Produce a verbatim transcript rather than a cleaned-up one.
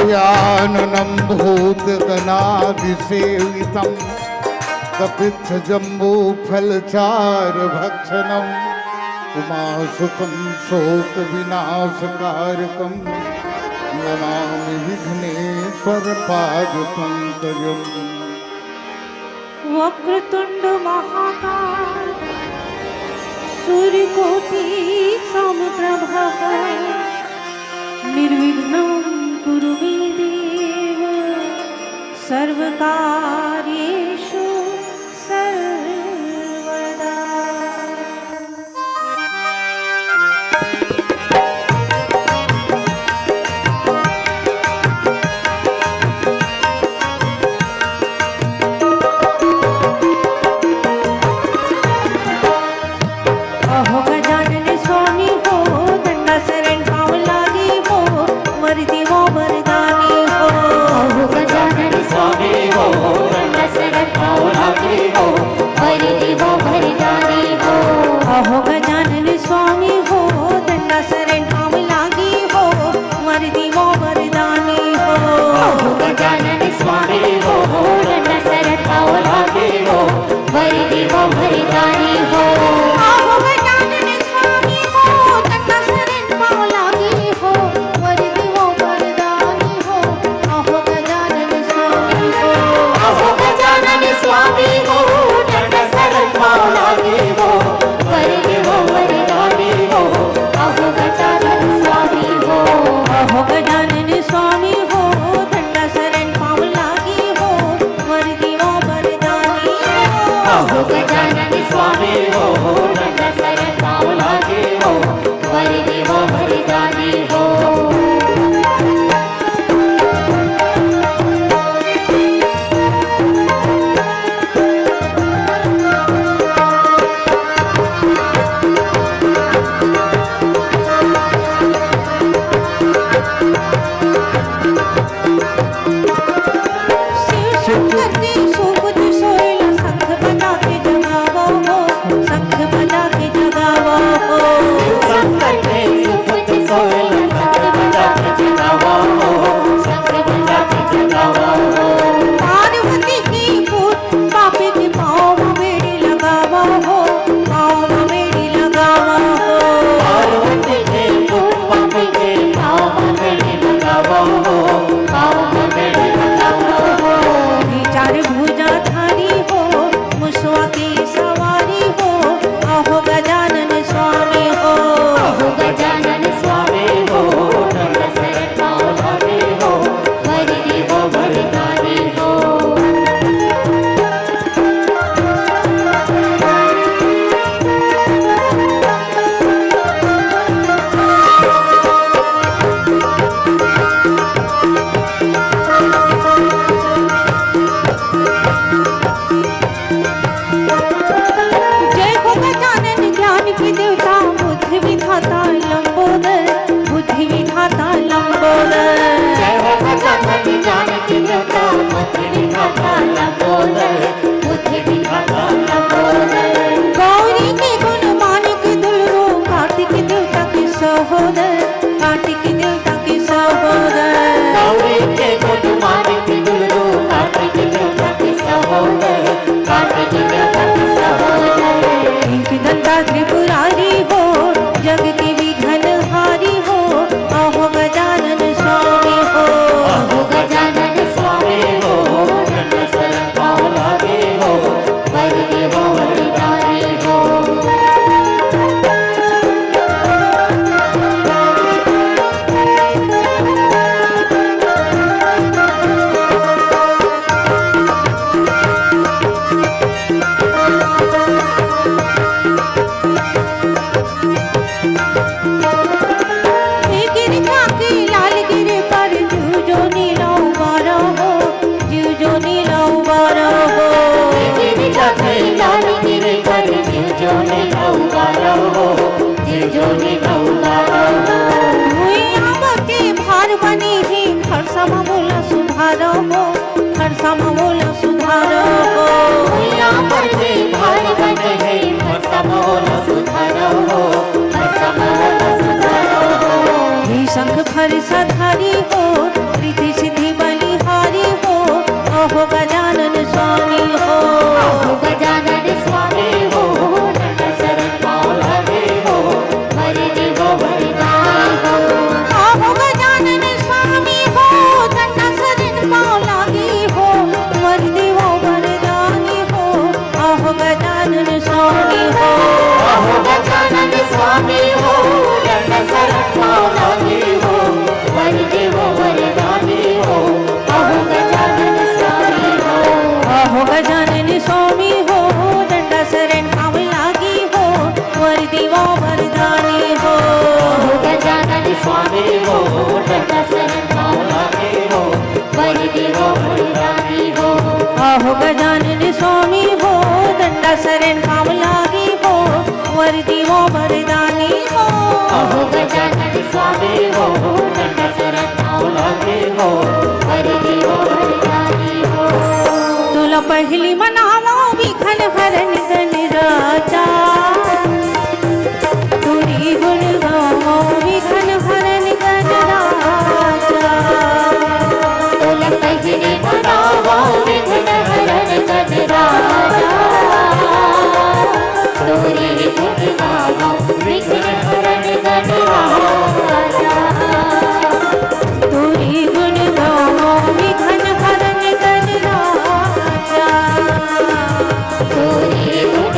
गजाननं भूतगणादिसेवितं कपित्थजम्बूफलचारुभक्षणं उमासुतं शोकविनाशकारकं नमामि विघ्नेश्वरपादपङ्कजम्। वक्रतुण्ड महाकाय सूर्यकोटि समप्रभः निर्विघ्नं कुरु मे देव सर्वकार्येषु सर्वदा। अहो गजानन स्वामी हो, दंडा शरण पाँव लागे हो, वर देवो वरदानी हो। अहो गजानन स्वामी हो, दंडा शरण पाँव लागे हो, वर देवो वरदानी हो। अहो गजानन स्वामी हो, दंडा शरण पाँव लागे हो, वर देवो वरदानी हो। अहो गजानन स्वामी हो, दंडा शरण पाँव लागे हो, वर देवो वरदानी हो। अहो गजानन स्वामी हो, दंडा शरण पाँव लागे हो, वर देवो वरदानी हो। अहो गजानन स्वामी हो, अहो गजानन स्वामी हो, दंडा शरण पाँव लागे हो, वर देवो वरदानी हो। अहो गजानन स्वामी हो, अहो गजानन स्वामी हो, दंडा शरण पाँव लागे हो, वर देवो वरदानी हो। अहो गजानन स्वामी हो, दंडा शरण पाँव लागे हो, वर देवो वरदानी हो। शिव शंकर के सुपुत्र सोइला, शंख बजा के जगावो हो, शंख बजा के जगावो हो। शिव शंकर के सुपुत्र सोइला, शंख बजा के जगावो हो, शंख बजा के जगावो हो। पार्वती के पुत पापी के पाँव म बेड़ी लगावो हो, पाँव म बेड़ी लगावो हो। पार्वती के पुत पापी के पाँव म बेड़ी लगावो हो, पाँव म बेड़ी लगावो हो। हे चार भुजाधारी हो, मुसवा के सवारी हो, अहो गजानन स्वामी हो। अहो गजानन स्वामी हो, दंडा शरण पाँव लागे हो, वर देवो वरदानी हो। जय हो गजानन ज्ञान के देवता, बुद्धि विधाता लंबोदर, बुद्धि विधाता लंबोदर। जय हो गजानन ज्ञान के देवता, बुद्धि विधाता लंबोदर, बुद्धि विधाता लंबोदर। गौरी के गुण मानिक दुलरू, कार्तिक देवता के सहोदर, कार्तिक देवता के सहोदर। गौरी के गुण मानिक दुलरू, कार्तिक देवता के सहोदर, कार्तिक देवता के सहोदर। एक दंता त्रिपुरारी हो, जग के विघ्न हारी हो, अहो गजानन स्वामी हो। अहो गजानन स्वामी हो, दंडा शरण पाँव लागे हो, वर देवो वरदानी हो। हे गिरजा के लाल गिर पर जू जो नीला उबारा हो, जू जो नीला उबारा हो। हे गिरजा के लाल गिर पर जू जो नीला उबारा हो, जू जो नीला उबारा हो। भुइयां के भार बने हे, खरसा म मोला सुधारा हो, खरसा म मोला सुधारा हो। भुइयां के भार बने हे, खरसा म मोला सुधारा हो, खरसा म मोला सुधारा हो। हे शंख फरसा धारी हो, प्रीति गजानन स्वामी हो। आहो गजानन स्वामी हो, डंडा शरण पाँव लागे हो, वर देवो वरदानी हो। आहो गजानन स्वामी हो, डंडा शरण पाँव लागे हो, वर देवो वरदानी हो। आहो गजानन स्वामी हो। आहो गजानन स्वामी हो, डंडा शरण पाँव लागे हो, वर देवो वरदानी हो। आहो गजानन स्वामी हो। आहो गजानन स्वामी हो, डंडा शरण पाँव लागे हो, वर देवो वरदानी हो। आहो गजानन स्वामी हो, डंडा शरण पाँव लागे हो, वर देवो वरदानी हो। आहो गजानन स्वामी हो, डंडा शरण पाँव लागे हो, वर देवो वरदानी हो। आहो गजानन स्वामी हो, डंडा शरण पाँव लागे हो, वर देवो वरदानी हो। तोला पहिली मनावो विघ्न हरन गणराजा, तोरे गुण गावो विघ्न हरन गणराजा। तोला पहिली मनावो विघ्न हरन गणराजा, तोरे गुण गावो विघ्न हरन गणराजा। तोरे गुण गावो विघ्न हरन गणराजा। तोरे गुण